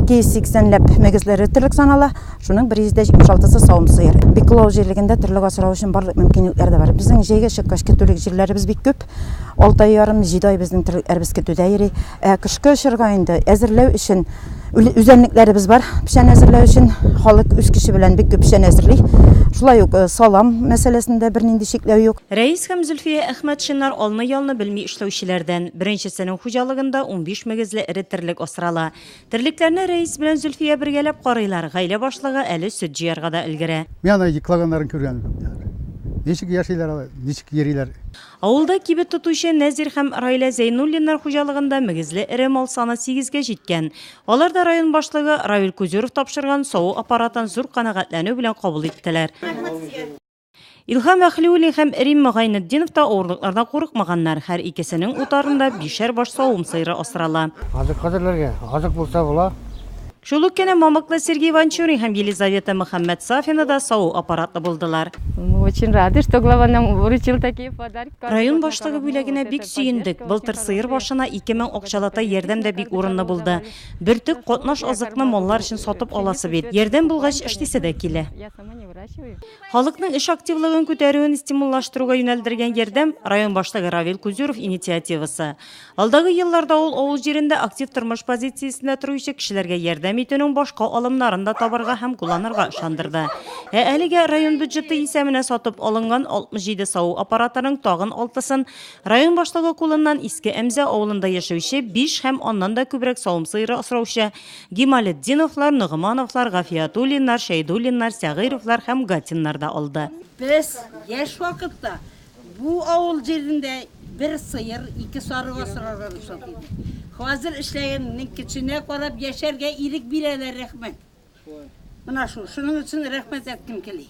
280 ләп мөгезле эре терлек санала, шуның 176-сы савым сыер. Биккол авыл җирлегендә терлек асрау өчен барлык мөмкинлекләр дә бар. Безнең җәйгә чыккач көтүлек җирләребез бик күп. Алты ай ярым, җиде ай безнең терлекләребез көтүдә йөри. Ә кышкы чорга инде әзерләү өчен үзәнлекләребез бар. Печән әзерләү өчен халык үз көче белән бик күп печән әзерли. Шулай ук э, салам мәсьәләсендә бернинди чикләү юк. Рәис һәм Зөлфия Әхмәтшиннар алны-ялны белми эшләүчеләрдән. Беренчесенең хуҗалыгында 15 мөгезле эре терлек асрала. Терлекләрне Рәис белән Зөлфия бергәләп карыйлар, гаилә башлыгы әле сөт җыярга да өлгерә. Мин аны йоклаганнарын күргәнем юк. Ничек яшиләр алар, ничек йөриләр. Авылда кибет тотучы Нәзир һәм Раилә Зәйнуллиннар хуҗалыгында мөгезле эре мал саны сигезгә җиткән. Алар да район башлыгы Равил Кузюров тапшырган саву аппаратын зур канәгатьләнү белән кабул иттеләр. Илһам Әхлиуллин һәм Римма Гайнетдинов та авырлыклардан курыкмаганнар, һәр икесенең утарында бишәр баш савым сыеры асрала. Азык хәзерләргә, азык булса була. Шул ук көнне Мамыклы Сергей Ванчурин һәм Елизавета Мөхәммәтсафина да саву аппаратлы булдылар. Мы очень рады, что глава нам вручил такие подарки. Район башлыгы бүләгенә бик сөендек. Былтыр сыер башына 2000 акчалата ярдәм дә бик урынлы булды. Бөртек, катнаш азыкны маллар өчен сатып аласы бит. Ярдәм булгач, эшлисе дә килә. Халыкның эш активлыгын күтәрүен стимуллаштыруга юнәлдергән ярдәм, район башлыгы Равил Кузюров инициативасы. Алдагы елларда ул авыл җирендә актив тормыш позициясендә торучы кешеләргә ярдәм итүнең башка алымнарын да табарга һәм кулланырга ышандырды. Ә әлегә район бюджеты исәбенә сатып алынган 67 саву аппаратының тагын алтысын район башлыгы кулыннан Иске Әмзә авылында яшәүче биш һәм аннан да күбрәк савым сыеры асраучы Гималетдиновлар, Ногымановлар, Гафиятуллиннар, Шәйдуллиннар, Сәгыйровлар һәм Гатиннар да алды. Без яшь вакытта бу авыл җирендә бер сыер, ике сарык асрарга рөхсәт иде. Хәзер эшләгәннең көченә карап яшәргә ирек бирәләр, рәхмәт. Менә шул, шуның өчен рәхмәт әйткем кили.